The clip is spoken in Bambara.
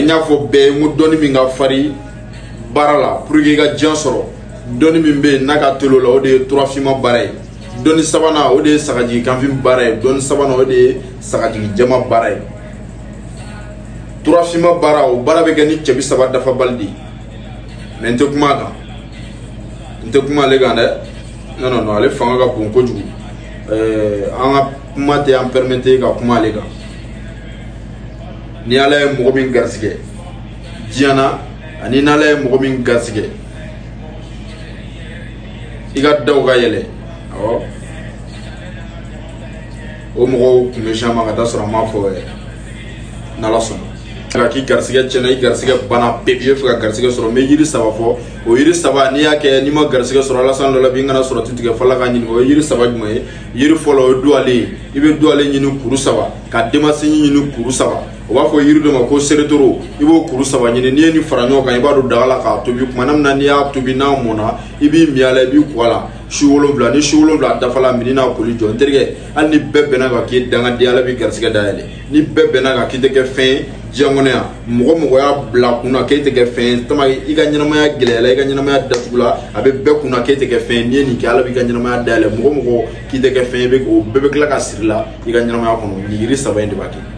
N y'a fɔ bɛɛ ye n ko dɔnni min ka farin baara la pour que i ka diɲɛ sɔrɔ, dɔnni min bɛ yen n'a ka teli o la, o de ye turafima baara ye. Dɔnni sabanan, o de ye sagajigi kanfin baara ye. Dɔnni sabanan, o de ye sagajigi jɛma baara ye. Turafima baara, o baara bɛ kɛ ni cɛbi saba dafabali de ye. Mais n tɛ kuma a kan, n tɛ kuma ale kan dɛ. Non, non, non, ale fanga ka bon kojugu. An ka kuma tɛ an permettre ka kuma ale kan. Ni Ala ye mɔgɔ min garisɛgɛ diɲɛ na, ani n'Ala ye mɔgɔ min garisɛgɛ i ka daw ka yɛlɛ, awɔ, o mɔgɔw kun bɛ sian ma ka taa sɔrɔ an m'a fɔ yɛrɛ. N'Ala sɔnna ka k'i garisɛgɛ tiɲɛna, i garisɛgɛ banna pewu, i bɛ fɛ ka garisɛgɛ sɔrɔ, n bɛ yiri saba fɔ. O yiri saba, n'i y'a kɛ, n'i ma garisɛgɛ sɔrɔ, Alasan dɔ la bi, n kana sɔrɔ tu tigɛ fɔlɔ ka ɲininka o ye yiri saba jumɛn ye. Yiri fɔlɔ, o ye duwalen ye. I bɛ duwalen ɲini kuru saba, ka denmasinin ɲini kuru saba. O b'a fɔ yiri dɔ ma ko seretoro. I b'o kuru saba ɲini. N'i ye nin fara ɲɔgɔn kan, i b'a don daga la k'a tobi. Tuma min na n'i y'a tobi, n'a mɔnna, i b'i min a la, i b'i ko a la su 7. Ni su 7 dafala, mini n'a koli jɔ. N terikɛ, hali ni bɛɛ bɛnna kan k'i ye dangaden, Ala b'i garisɛgɛ dayɛlɛ. Ni bɛɛ bɛnna kan k'i tɛ kɛ fɛn ye diɲɛ kɔnɔ yan, mɔgɔ mɔgɔ y'a bila kun na k'e tɛ kɛ fɛn ye, tama i ka ɲɛnamaya gɛlɛyala, i ka ɲɛnamaya datugula, a bɛ bɛɛ kun na k'e tɛ kɛ fɛn ye. N'i ye nin kɛ, Ala b'i ka ɲɛnamaya dayɛlɛ. Mɔgɔ mɔgɔ k'i tɛ kɛ fɛn ye, o bɛɛ bɛ tila ka siri la i ka ɲɛnamaya kɔnɔ. Nin yiri saba in de b'a kɛ.